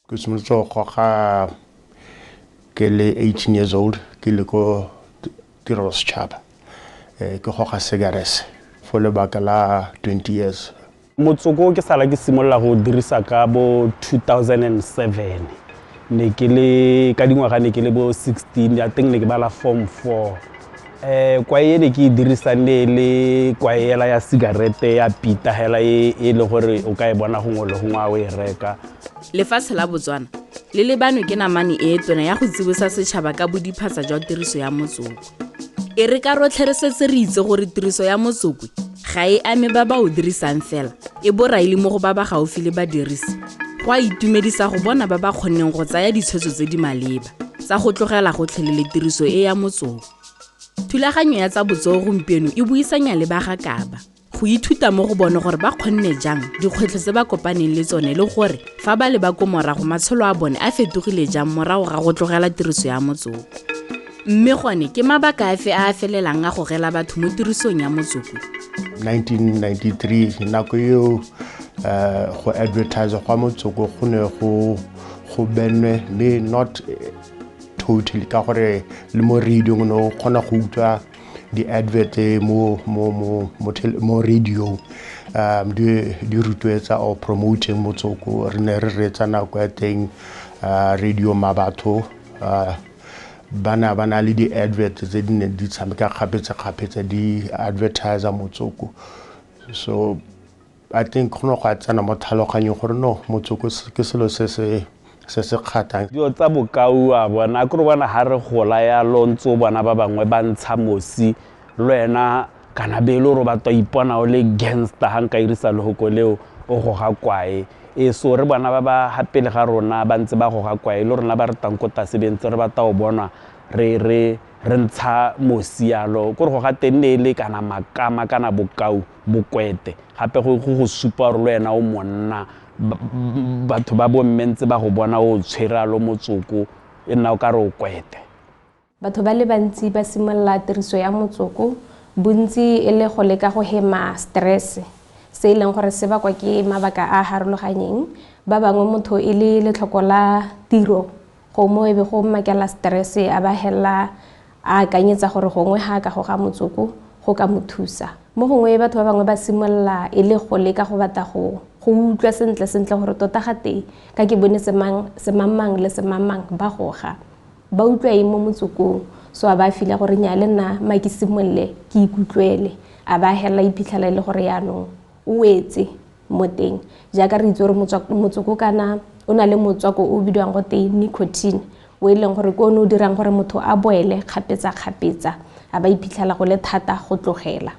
Ke simolotse go goga ke le 18 years old, ke le ko Tirelo Setšhaba, ke goga cigarettes for lebaka la 20 years. Motsoko ke sala ke simolola go dirisa ka bo 2007. Ne ke le ka dingwaga, ne ke le bo 16 ya teng, ne ke bala form 4. Kwae e ne ke e dirisa ne le kwae ela ya sigarete ya pita hela, e le gore o ka e bona gongwe le gongwe a o e reka. Lefatshe la Botswana le lebanwe ke namane e tona ya go tsibosa setšhaba ka bodiphatsa jwa tiriso ya motsoko. E re ka rotlhe re setse re itse gore tiriso ya motsoko ga e ame ba ba o dirisang fela, e boraile mo go ba ba gaufi le badirisi, go a itumedisa go bona ba ba kgonneng go tsaya ditshwetso tse di maleba tsa go tlogela gotlhelele tiriso e ya motsoko. Thulaganyo ya Tsa Botsogo gompieno e buisanya le ba ga Kaba go ithuta mo go bone gore ba kgonne jang, dikgwetlho tse ba kopaneng le tsone, le gore fa ba leba ko morago matshelo a bone a fetogile jang morago ga go tlogela tiriso ya motsoko. Mme gone ke mabaka afe a a felelang a gogela batho mo tirisong ya motsoko? 1993 nako eo, go advertise gwa motsoko go ne go bannwe, mme not totally, ka gore le mo radio o ne o kgona go utlwa di-advert mo radio di rotloetsa or promoting motsoko. Re ne re reetsa nako ya teng Radio Mabatho, ba na le di-advert tse di ne di tshameka kgapetsa-kgapetsa di advertisa motsoko. So I think go ne go a tsena mo tlhaloganyong gore no, motsoko ke selo se se kgathang. Dilo tsa bokau a bona kore bona ga re gola yalo, ntse o bona ba bangwe ba ntsha mosi, le wena kana be e le gore o batla ipona o le gangster, ga nka irisa lehoko leo, o goga kwae. E so re bona ba ba ga pele ga rona ba ntse ba goga kwae, le rona ba re tang ko tlase be ntse re batla go bona re ntsha mosi yalo. Kore go ga teng ne e le kana makama kana bokau bokwete, gape go supa gore le wena o monna. Batho ba bomme ntse ba go bona o tshwere alo motsoko, e nna o ka re o kwete. Batho ba le bantsi ba simolola tiriso ya motsoko bontsi e le go leka go hema stress se e leng gore se bakwa ke mabaka a a harologanyeng. Ba bangwe motho e le letlhoko la tiro, gongwe e be go makela stress, a ba helela a akanyetsa gore gongwe ga a ka goga motsoko go ka mo thusa. Mo gongwe batho ba bangwe ba simolola e le go leka go batla go utlwa sentle sentle gore tota ga teng ka ke bone semang semangmang le semangmang ba goga, ba utlwa eng mo motsokong. So a ba fila gore nya, le nna ma ke simolole ke ikutlwele, a ba helela iphitlhela e le gore yaanong o wetse mo teng. Jaaka re itse gore motsoko kana o na le motswako o bidiwang go te nicotine, o e leng gore ke one o dirang gore motho a boele kgapetsa-kgapetsa, a ba iphitlhela go le thata go tlogela.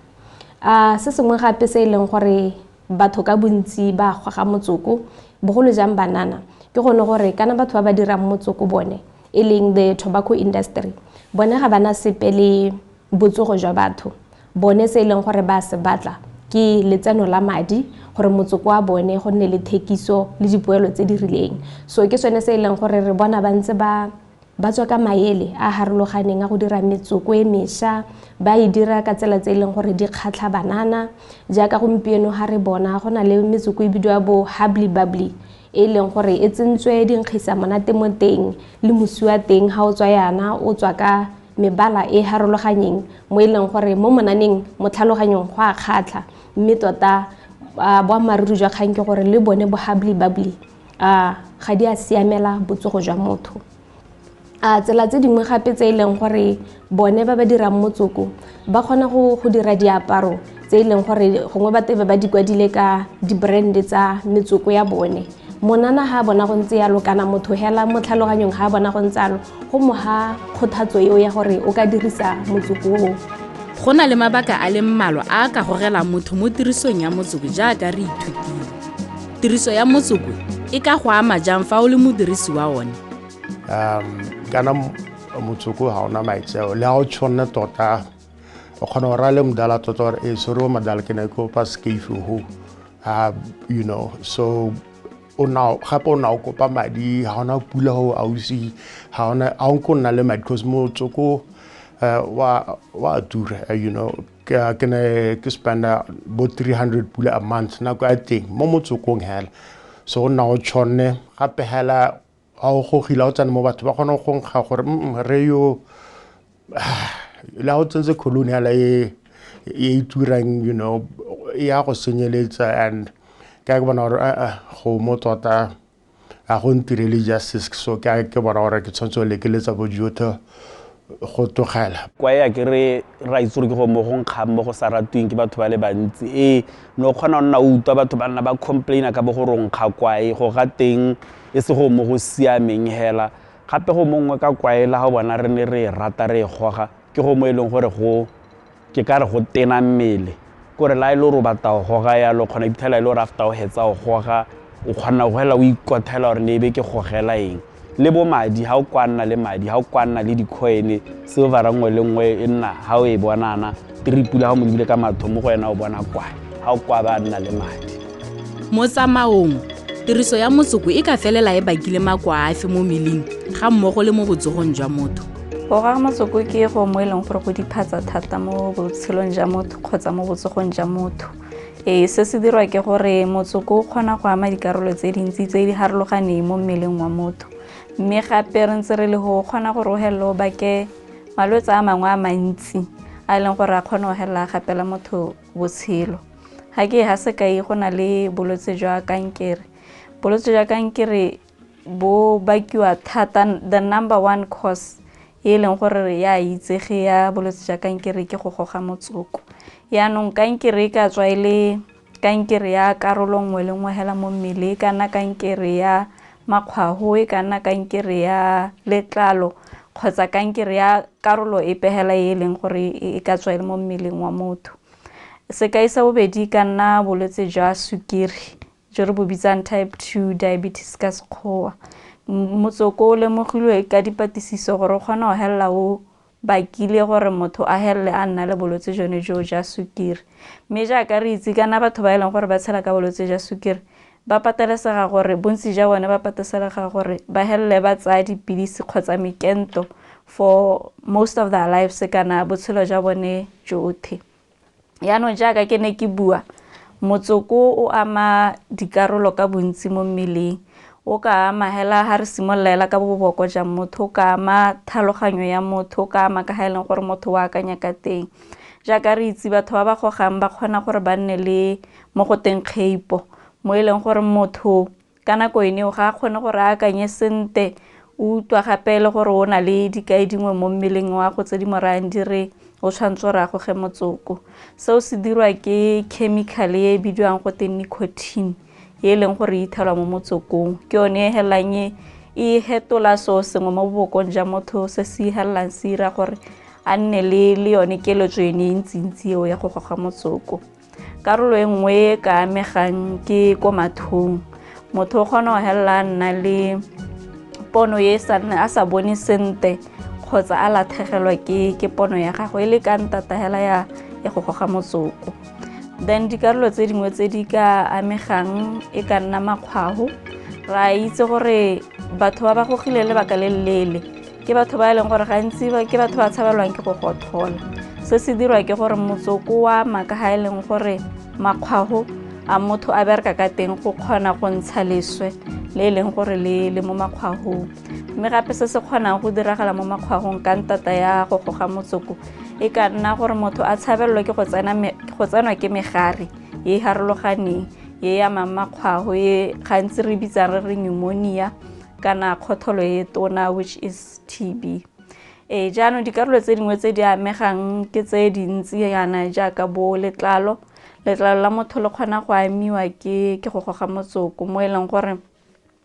Se sengwe gape se e leng gore batho ka bontsi ba goga motsoko, bogolo jang banana, ke gone gore kana batho ba ba dirang motsoko bone, e leng the tobacco industry, bone ga bana sepe le botsogo jwa batho. Bone se e leng gore ba se batla ke letseno la madi, gore motsoko wa bone go nne le thekiso le dipoelo tse di rileng. So ke sone se e leng gore re bona ba ntse ba tswa ka maele a harologaneng a go dira metsoko e mešwa, ba e dira ka tsela tse e leng gore di kgatlha banana. Jaaka gompieno ga re bona go na le metsoko e bidiwa bo hubbly bubbly, e leng gore e tsentswe dinkgisa monate mo teng, le mosi wa teng ga o tswa yana o tswa ka mebala e harologanyeng, mo e leng gore mo monaneng, mo tlhaloganyong go a kgatlha. Mme tota boammaaruri jwa kgang ke gore le bone bo hubbly bubbly ga di a siamela botsogo jwa motho. A tsela tse dingwe gape tse e leng gore bone ba ba dirang motsoko ba kgona go dira diaparo tse e leng gore gongwe ba tebe ba di kwadile ka di-brand tsa metsoko ya bone, monana ga a bona go ntse yalo, kana motho hela mo tlhaloganyong ga a bona go ntse yalo, go mo ga kgothatso eo ya gore o ka dirisa motsoko oo. Go na le mabaka a le mmalwa a a ka gogelang motho mo tirisong ya motsoko. Jaaka re ithutile, tiriso ya motsoko e ka go ama jang fa o le modirisi wa one? Kana motsoko ga ona maitseo, le ga o tshwanne tota o kgona go raya le modala tota gore e sorry o modala, ke ne ke opa skeif ho so o na gape o na o kopa madi, ga ona pula go ausi, ga ona a o nna le madi, because motsoko wa tura. Ke ne ke spenda bo 300 pula a month nako ya teng mo motsokong hela. So go nna go tshonne gape hela ga o gogile ga o tsene mo batho ba kgona go nkga gore re yo le ga o tsentse cologne yala e e turang, e ya go senyeletsa. And ka ke bona gore go mo tota ga go ntirele justice, so ke bona gore ke tshwanetse go lekeletsa bo jotho go tlogela. Kwa ya ke re ra itse gore ke go mo go nkgang mo go sa ratweng ke batho ba le bantsi. Ee, no kgona go nna o utlwa batho ba nna ba complaina ka bo gore o nkga kwae, go ga teng e se go mo go siameng hela. Gape go mongwe ka kwae la ga bona re ne re e rata re e goga, ke go mo e leng gore go ke ka re go tena mmele, kore la e le gore o batla go goga yalo, kgona iphitlhela e le gore after o hetsa go goga o kgona go hela o ikothela gore ne e be ke gogela eng. Le bo madi, ha o kwa nna le madi, ha o kwa nna le di-coin, silvera nngwe le nngwe e nna ha o e bonana tripula, ha o mo lebile ka matho mo go wena o bona kwae, ha o kwa ba nna le madi. Mo tsamaong, tiriso ya motsoko e ka felela e bakile makoa afe mo mmeleng ga mmogo le mo botsogong jwa motho? Go goga motsoko ke go mo e leng gore go diphatsa thata mo botshelong jwa motho kgotsa mo botsogong jwa motho. Ee, se se dirwa ke gore motsoko o kgona go ama dikarolo tse dintsi tse di harologaneng mo mmeleng wa motho, mme gape re ntse re le go kgona gore o helele o bake malwetse a mangwe a mantsi a e leng gore a kgona go helela a gapela motho botshelo. Ga ke ha sekai, go na le bolwetse jwa kankere. Bolwetse jwa kankere bo bakiwa thata, the number one cause e leng gore ya itsege ya bolwetse jwa kankere ke go goga motsoko. Yaanong kankere e ka tswa e le kankere ya karolo nngwe le nngwe hela mo mmele, e ka nna kankere ya makgwago, e ka nna kankere ya letlalo kgotsa kankere ya karolo epe hela e leng gore e ka tswa e le mo mmeleng wa motho. Sekai sa bobedi e ka nna bolwetse jwa sukiri jo re bo bitsang type 2 diabetes ka Sekgowa. Motsoko o lemogilwe ka dipatlisiso gore o kgona go helela o bakile gore motho a helele a nna le bolwetse jone jo jwa sukiri. Mme jaaka re itse, kana batho ba e leng gore ba tshela ka bolwetse jwa sukiri ba patelesega gore, bontsi jwa bone ba patelesega gore ba helele ba tsaya dipilisi kgotsa mekento for most of their lives kana botshelo jwa bone jotlhe. Yaanong jaaka ke ne ke bua, motsoko o ama dikarolo ka bontsi mo mmeleng. O ka ama hela ha re simolola hela ka boboko jwa motho, o ka ama tlhaloganyo ya motho, o ka ama ka ha e leng gore motho o akanya ka teng. Jaaka re itse, batho ba ba gogang ba kgona gore ba nne le mo go teng kgeipo, mo e leng gore motho ka nako ene eo ga a kgone gore a akanye sentle, o utlwa gape le gore o na le dikai dingwe mo mmeleng wa go tse di mo rayang di re o tshwanetse gore a goge motsoko. Seo se dirwa ke chemical e bidiwang go teng nicotine, e leng gore e ithelwa mo motsokong. Ke yone e helang e hetola seo sengwe mo bobokong jwa motho se se helelang se ira gore a nne le yone keletso ene e ntsintsi eo ya go goga motsoko. Karolo e nngwe e ka amegang ke ko mathong. Motho o kgona go helela a nna le pono e a sa bone sentle kgotsa a latlhegelwa ke pono ya gagwe e le ka ntata hela ya go goga motsoko. Then dikarolo tse dingwe tse di ka amegang e ka nna makgwago. Ra itse gore batho ba ba gogile lebaka le leele ke batho ba e leng gore gantsi ke batho ba tshabelwang ke go gothola. Se se dirwa ke gore motsoko wa ama ka ha e leng gore makgwago a motho a bereka ka teng go kgona go ntsha leswe le e leng gore le mo makgwagong. Mme gape se se kgonang go diragala mo makgwagong ka ntata ya go goga motsoko e ka nna gore motho a tshabelelwe ke go tsenwa ke megare e e harologaneng e e amang makgwago, e gantsi re bitsang re re pneumonia kana kgotholo e tona, which is TB. Ee, jaanong dikarolo tse dingwe tse di amegang ke tse dintsi yana jaaka bo letlalo. Letlalo la motho le kgona go amiwa ke go goga motsoko, mo e leng gore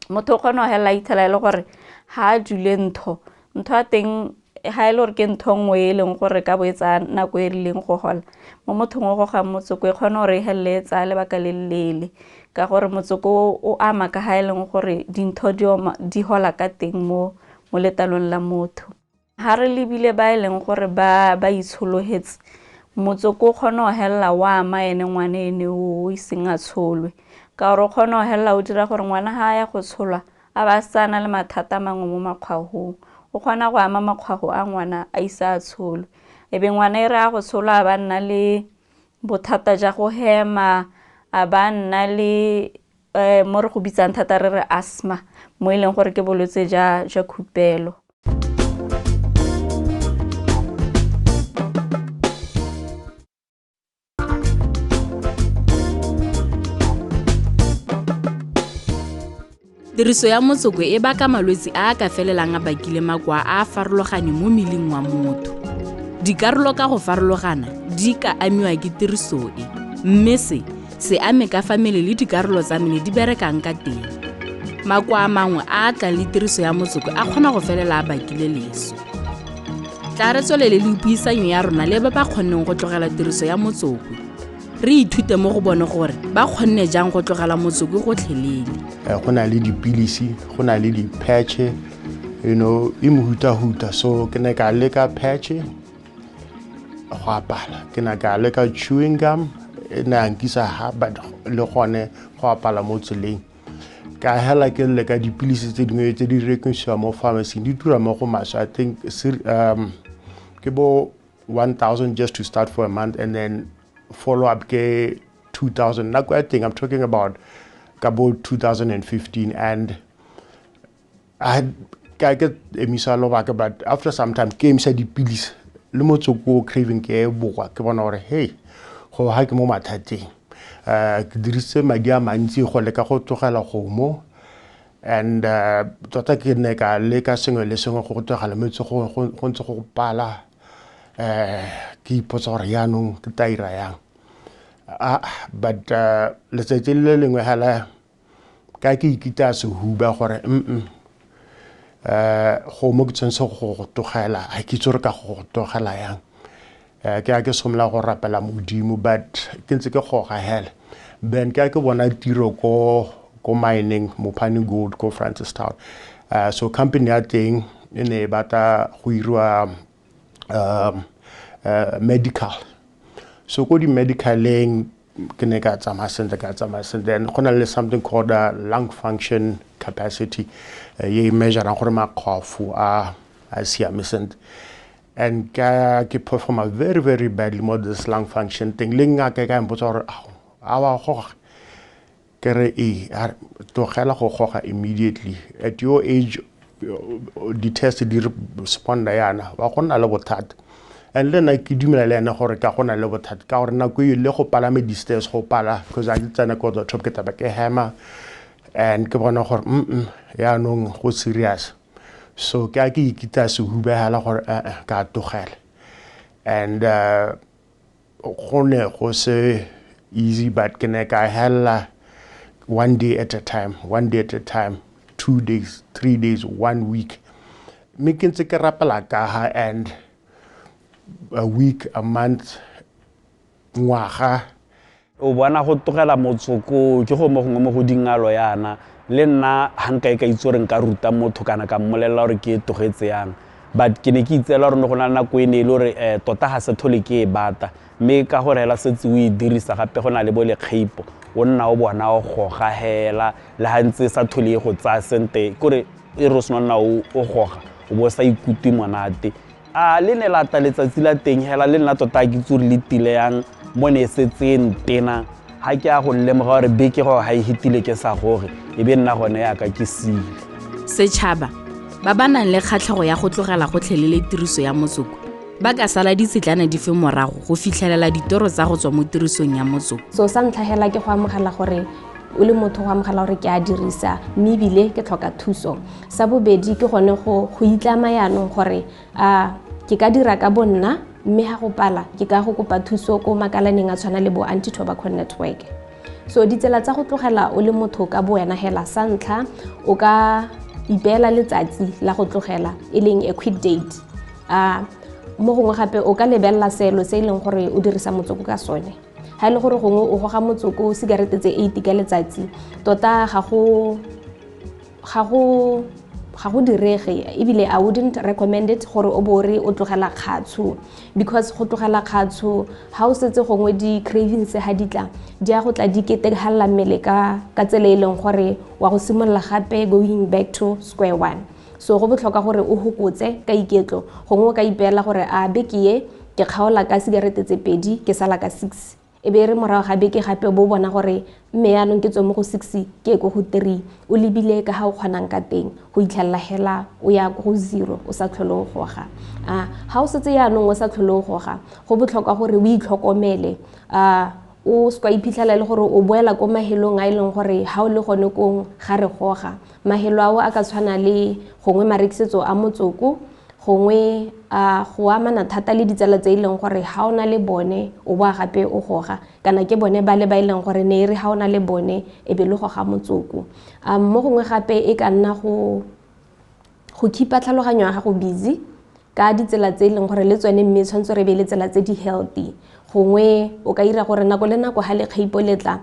motho o kgona go helela a ithela e le gore ha a dule ntho, ntho ya teng ha e le gore ke ntho nngwe e leng gore ka bo e tsaya nako e rileng go gola mo mothong o gogang motsoko, e kgona gore e helele e tsaya lebaka le leele, ka gore motsoko o ama ka ha e leng gore dintho di hola ka teng mo letalong la motho. Ha re lebile ba e leng gore ba itshologetse, motsoko o kgona go helela o ama ene ngwana ene o iseng a tsholwe, ka gore o kgona go helela o dira gore ngwana ha a ya go tsholwa a ba sa na le mathata a mangwe mo makgwagong. O kgona go ama makgwago a ngwana a ise a tsholwe, e be ngwana e re a go tsholwa a ba nna le bothata jwa go hema, a ba nna le Mo re go bitsang thata re re asthma, mo e leng gore ke bolwetse ja khupelo. Tiriso ya motsoko e baka malwetse a a ka felelang a bakile makoa a a farologaneng mo mmeleng wa motho. Dikarolo ka go farologana di ka amiwa ke tiriso e, mme se se ame ka fa mmele le dikarolo tsa mmele di berekang ka teng. Makoa a mangwe a a tlang le tiriso ya motsoko a kgona go felela a bakile leso. Tla re tswelele le puisanyo ya rona le ba ba kgonneng go tlogela tiriso ya motsoko. Re ithute mo go bone gore ba kgonne jang go tlogela motsoko gotlhelele. Go na le dipilisi, go na le di-patch, e mehutahuta. So ke ne ka leka patch go apala, ke ne ka leka chewing gum, e ne ya nkisa ha, but le gone go apala mo tseleng. Ka hela ke leka dipilisi tse dingwe tse di rekisiwang mo pharmacy, di tura mo go maswe. I think ke bo 1000 just to start for a month, and then follow up ke 2000. Nako ya teng, I'm talking about ka bo 2015, and I had ka ke emisa lobaka, but after some time ke emisa dipilisi le motsoko craving ke e boa, ke bona gore hey, go ha ke mo mathateng. Ke dirisitse madi a mantsi go leka go tlogela go mo, and tota ke ne ka leka sengwe le sengwe go tlogela metse go ntse go pala. Ke ipotsa gore yaanong ke tla ira yang. But letsatsi le lengwe hela ka ke ikita sehuba gore go mo ke tshwanetse go go tlogela, ga ke itse gore ka go tlogela yang. Ke ya ke simolola go rapela Modimo, but ke ntse ke goga hela. Then ke ya ke bona tiro ko mining, Mopani Gold ko Francistown. So company ya teng e ne e batla go iriwa medical. So ko di-medicaleng ke ne ka tsamaya sentle, ka tsamaya sentle. Then go na le something called lung function capacity, e e measurang gore makgwafo a siame sentle. And ka ke performa very, very badly mo this lung function thing. Le ngaka e ka mpotsa gore a wa goga, ke re ee, a re tlogela go goga immediately. At your age, di-test di responda yana, wa go nna le bothata. And le nna ke dumela le ene gore ka go na le bothata, ka gore nako e le go palame di-stairs go pala, because a ke tsena ko the top ke taba ke hema, and ke bona gore yaanong go serious. So ke a ke ikita sehuba hela gore ka tlogela. And go ne go se easy, but ke ne ka hela one day at a time, one day at a time, 2 days, 3 days, 1 week. Mme ke ntse ke rapela ka ha, and a week, a month, ngwaga. O bona go tlogela motsoko ke go mo gongwe mo go dingalo yana, le nna ha nka e ka itse gore nka ruta motho kana ka mmolelela gore ke e tlogetse yang. But ke ne ke itseela gore go na le nako e ne e le gore tota ga se thole ke e bata, mme ka gore hela setse o e dirisa gape go na le bo lekgeipo, o nna o bona o goga hela le ha ntse sa thole e go tsaya sente, kore e re o sena nna o goga o bo sa ikutlwe monate. A le ne la tla letsatsi la teng hela, le nna tota ke itse gore le tile yang mo ne e setse e ntena. Ha ke a go lemoga gore beke gore ha e hitile ke sa goge, e be nna gone yaka ke siile. Setšhaba ba ba nang le kgatlhego ya go tlogela gotlhelele tiriso ya motsoko ba ka sala ditsetlana dife morago go fitlhelela ditoro tsa go tswa mo tirisong ya motsoko. So sa ntlha hela ke go amogela gore o le motho, go amogela gore ke a dirisa mme ebile ke tlhoka thuso. Sa bobedi ke gone go itlama yaanong gore a ke ka dira ka bonna, mme ha go pala ke ka go kopa thuso ko makalaneng a tshwana le bo Anti-Tobacco Network. So ditsela tsa go tlogela o le motho ka bo wena hela, sa ntlha o ka ipeela letsatsi la go tlogela, e leng a quit date. Mo gongwe gape o ka lebelela seelo se e leng gore o dirisa motsoko ka sone. Ha e le gore gongwe o goga motsoko sigarete tse 80 ka letsatsi, tota ga go direge, ebile I wouldn't recommend it gore o bo re o tlogela kgatsho, because go tlogela kgatsho ha o setse gongwe di-cravings ha di tla, di ya go tla di ketegalla mmele ka tsela e leng gore wa go simolola gape going back to square one. So go botlhokwa gore o hokotse ka iketlo, gongwe o ka ipeela gore a beke ye ke kgaola ka sigarete tse 2, ke sala ka 6. E be e re morago ga beke gape o bo o bona gore mme yaanong ke tswe mo go 6 ke ye ko go 3, o lebile ka ga o kgonang ka teng go itlhelela hela o ya ko go 0 o sa tlhole o goga. Ga o setse yaanong o sa tlhole o goga, go botlhokwa gore o itlhokomele, o se ka iphitlhela e le gore o boela ko mahelong a e leng gore ga o le gone kong ga re goga. Mahelo ao a ka tshwana le gongwe marekisetso a motsoko, gongwe go amana thata le ditsala tse e leng gore ga o na le bone o boa gape o goga, kana ke bone ba le ba e leng gore ne e re ga o na le bone e be le goga motsoko. Mo gongwe gape e ka nna go keep-a tlhaloganyo ya gago busy ka ditsela tse e leng gore le tsone mme tshwanetse re be le tsela tse di healthy. Gongwe o ka ira gore nako le nako ga lekgeipo le tla,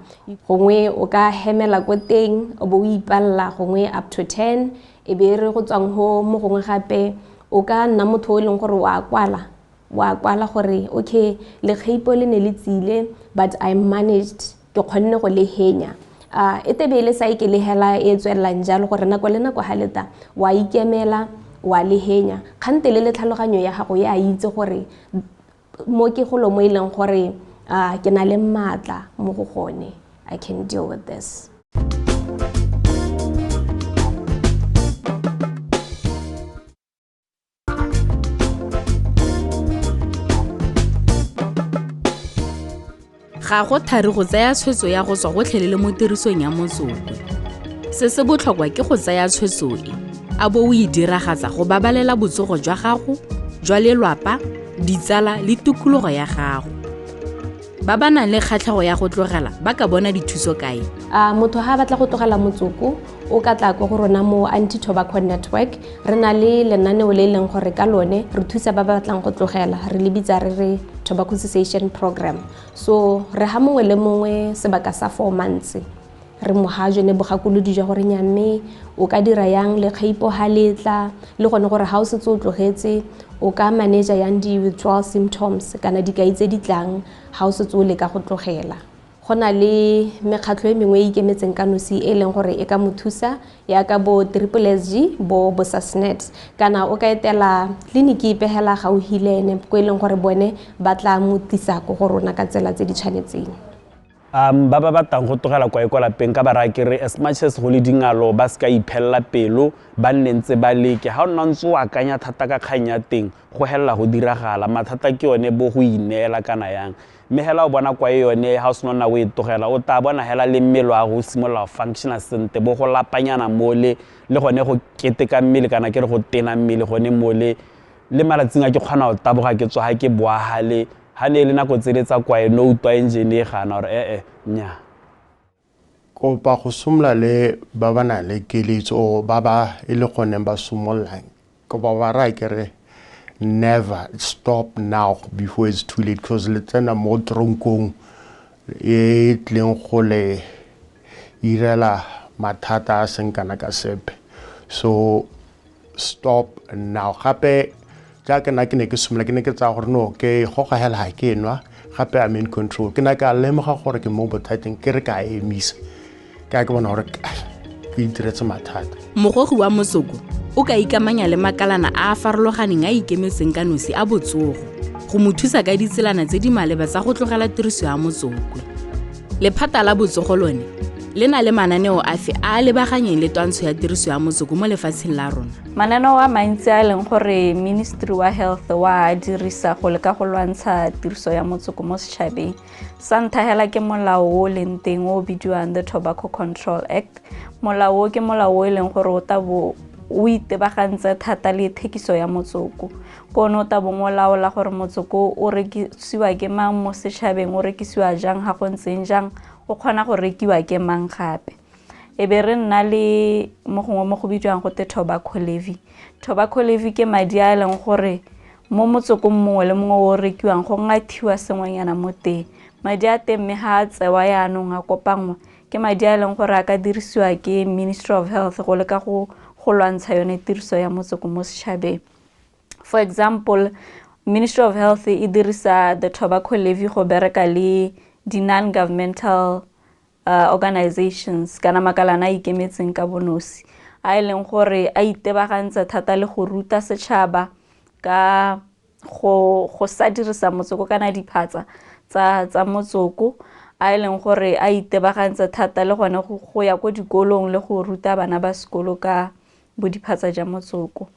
gongwe o ka hemela ko teng o bo o ipalla gongwe up to 10, e be re go tswang ho mo gongwe gape o ka nna motho o e leng gore wa kwala, wa kwala gore okay lekgeipo le ne le tsile but I managed, ke kgonne go le henya. E tebe e le cycle hela e tswelelang jalo gore nako le nako ga le tla wa ikemela wa le henya. Kgante le le tlhaloganyo ya gago ya itse gore mo ke golo mo e leng gore ke na le maatla mo go gone, I can deal with this. Ga go thari go tsaya tshwetso ya go tswa gotlhelele mo tirisong ya motsoko. Se se botlhokwa ke go tsaya tshwetso e, a bo o e diragatsa go babalela botsogo jwa gago, jwa lelwapa, ditsala le tikologo ya gago. Ba ba nang le kgatlhego ya go tlogela ba ka bona dithuso kae? Motho ha a batla go tlogela motsoko o ka tla ko go rona mo Anti-Tobacco Network. Re na le lenaneo le e leng gore ka lone re thusa ba ba batlang go tlogela, re le bitsa re re Tobacco Cessation Program. So re ha mongwe le mongwe sebaka sa 4 months, re mo ha jone bogakolodi jwa gore nya mme o ka dira yang lekgeipo ha letla, le gone gore ha o setse o tlogetse o ka manage yang di-withdrawal symptoms kana dikai tse di tlang ha o setse o leka go tlogela. Go na le mekgatlho e mengwe e ikemetseng ka nosi e leng gore e ka mo thusa, yaka bo Triple S G, bo Bosasnet, kana o ka etela tleliniki epe hela gaufi le ene ko e leng gore bone ba tla mo tlisa ko go rona ka tsela tse di tshwanetseng. Ba ba batlang go tlogela kwae kwa lapeng ka ba raya ke re as much as go le dingalo ba se ka iphelela pelo, ba nne ntse ba leke. Ha o nna ntse o akanya thata ka kgang ya teng, go helela go diragala. Mathata ke yone bo go ineela kana yang. Mme hela o bona kwae yone ha o sena nna o e tlogela, o tla bona hela le mmele wa go o simolola go functiona sentle, bo go lapanyana mole, le gone go keteka mmele kana ke re go tena mmele gone mole. Le malatsing a ke kgona go taboga ke tswa ha ke boa hale, ha ne e le nako tsele tsa kwae no utlwa engine e gana gore ee nya. Kopa go simolola le ba ba nang le keletso or ba ba e le goneng ba simololang, kopa ba raya ke re never stop now before it's too late, because le tsena mo tronkong e tlileng go le irela mathata a seng kana ka sepe. So stop now. Gape jaaka nna ke ne ke simolola, ke ne ke tsaya gore no ke goga hela ha ke nwa, gape I'm in control. Ke ne ka lemoga gore ke mo bothateng, ke re ka emisa, ka ke bona gore ke itiretse mathata. Mogogi wa motsoko o ka ikamanya le makalana a a farologaneng a ikemetseng ka nosi a botsogo go mo thusa ka ditselana tse di maleba tsa go tlogela tiriso ya motsoko. Lephata la botsogo lone le na le mananeo afe a a lebaganyeng le twantsho ya tiriso ya motsoko mo lefatsheng la rona? Mananeo a mantsi a e leng gore Ministry wa Health wa dirisa go leka go lwantsha tiriso ya motsoko mo setšhabeng. Sa ntlha hela ke molao o o leng teng o o bidiwang the Tobacco Control Act. Molao o ke molao o e leng gore o tla bo o itebagantse thata le thekiso ya motsoko. Ke one o tla bong o laola gore motsoko o rekisiwa ke mang mo setšhabeng, o rekisiwa jang, ga go ntseng jang, o kgona go rekiwa ke mang gape. E be re nna le mo gongwe mo go bidiwang gote tobacco levy. Tobacco levy ke madi a e leng gore mo motsokong mongwe le mongwe o rekiwang go ngathiwa sengwenyana mo teng. Madi a teng mme ga a tsewa yaanong a kopanngwa, ke madi a e leng gore a ka dirisiwa ke Ministry of Health go leka go lwantsha yone tiriso ya motsoko mo setšhabeng. For example, Ministry of Health e dirisa the tobacco levy go bereka le di non-governmental organizations kana makalana a ikemetseng ka bonosi a e leng gore a itebagantse thata le go ruta setšhaba ka go sa dirisa motsoko kana diphatsa tsa tsa motsoko a e leng gore a itebagantse thata le gone go ya ko dikolong le go ruta bana ba sekolo ka bodiphatsa ja motsoko.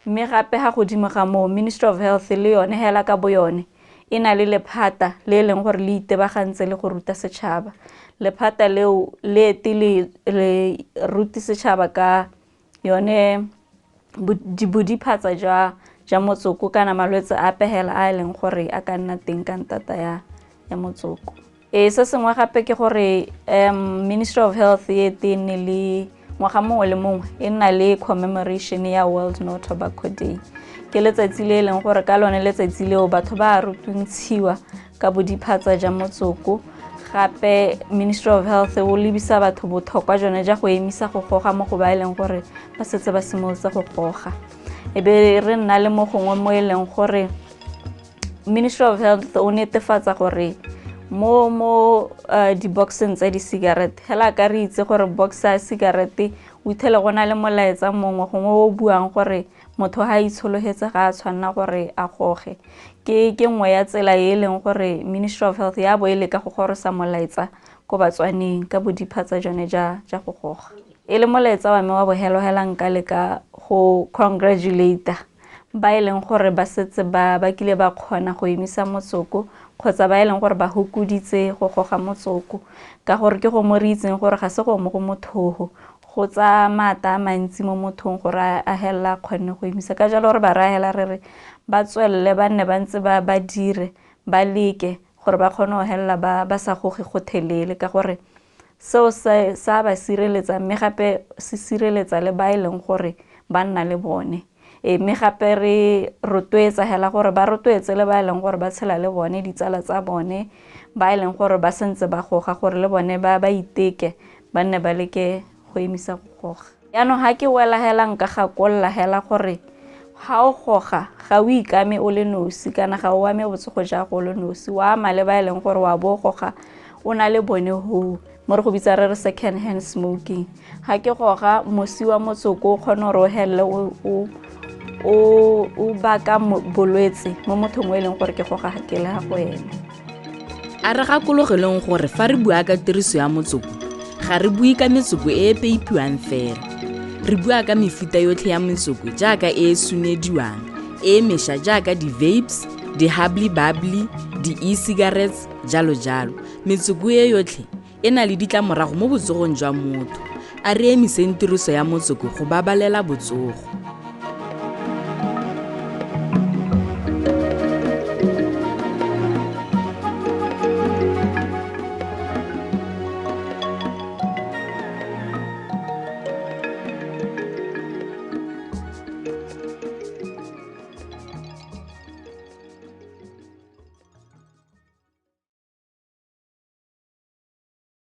Mme gape ga godimo ga moo, Ministry of Health le yone hela ka bo yone e na le lephata le e leng gore le itebagantse le go ruta setšhaba. Lephata leo le ete le le ruti setšhaba ka yone bodiphatsa jwa jwa motsoko kana malwetse ape hela a e leng gore a ka nna teng ka ntata ya ya motsoko. Ee, se sengwe gape ke gore Ministry of Health e ete e nne le ngwaga mongwe le mongwe e nna le commemoration ya World No Tobacco Day. Ke letsatsi le e leng gore ka lone letsatsi leo batho ba rutuntshiwa ka bodiphatsa ja motsoko. Gape Ministry of Health o lebisa batho botlhokwa jone ja go emisa go goga mo go ba e leng gore ba setse ba simolotse go goga. E be re nna le mo gongwe mo e leng gore Ministry of Health o netefatsa gore mo mo di-boxeng tsa di-cigarette, hela ka re itse gore box ya cigarette o ithele go na le molaetsa mongwe gongwe o buang gore motho ga a itshologetse ga a tshwanela gore a goge. Ke ke nngwe ya tsela e e leng gore Ministry of Health ya bo e leka go gorosa molaetsa ko Batswaneng ka bodiphatsa jone ja ja go goga. E le molaetsa wa me wa bohelo hela nka leka go congratulate ba e leng gore ba setse ba ba kile ba kgona go emisa motsoko kgotsa ba e leng gore ba hokoditse go goga motsoko, ka gore ke go mo re itseng gore ga se go mo go mothogo, go tsaya maata a mantsi mo mothong gore a helela a kgonne go emisa. Ka jalo re ba raya hela re re ba tswelele ba nne ba ntse ba ba dire ba leke gore ba kgone go helela ba ba sa goge gothelele, ka gore seo se sa ba sireletsa mme gape se sireletsa le ba e leng gore ba nna le bone. Ee, mme gape re rotloetsa hela gore ba rotloetse le ba e leng gore ba tshela le bone, ditsala tsa bone ba e leng gore ba sentse ba goga, gore le bone ba ba iteke ba nne ba leke go emisa go goga. Jaanong ga ke wela hela nka gakolola hela gore ga o goga ga o ikame o le nosi kana ga o ame botsogo ja go le nosi, o ama le ba e leng gore wa bo goga o na le bone hoo, mo re go bitsa re re second hand smoking. Ga ke goga mosi wa motsoko o kgone gore o helele o baka bolwetse mo mothong o e leng gore ke goga ke le ga go ene. A re gakologelong gore fa re bua ka tiriso ya motsoko, ga re bue ka metsoko e e peipiwang fela. Re bua ka mefuta yotlhe ya metsoko jaaka e e sunediwang, e e mesha jaaka di-vapes, di-hubbly bubbly, di-e-cigarettes, jalo jalo. Metsoko e yotlhe e na le ditlamorago mo botsogong jwa motho. A re emiseng tiriso ya motsoko go babalela botsogo.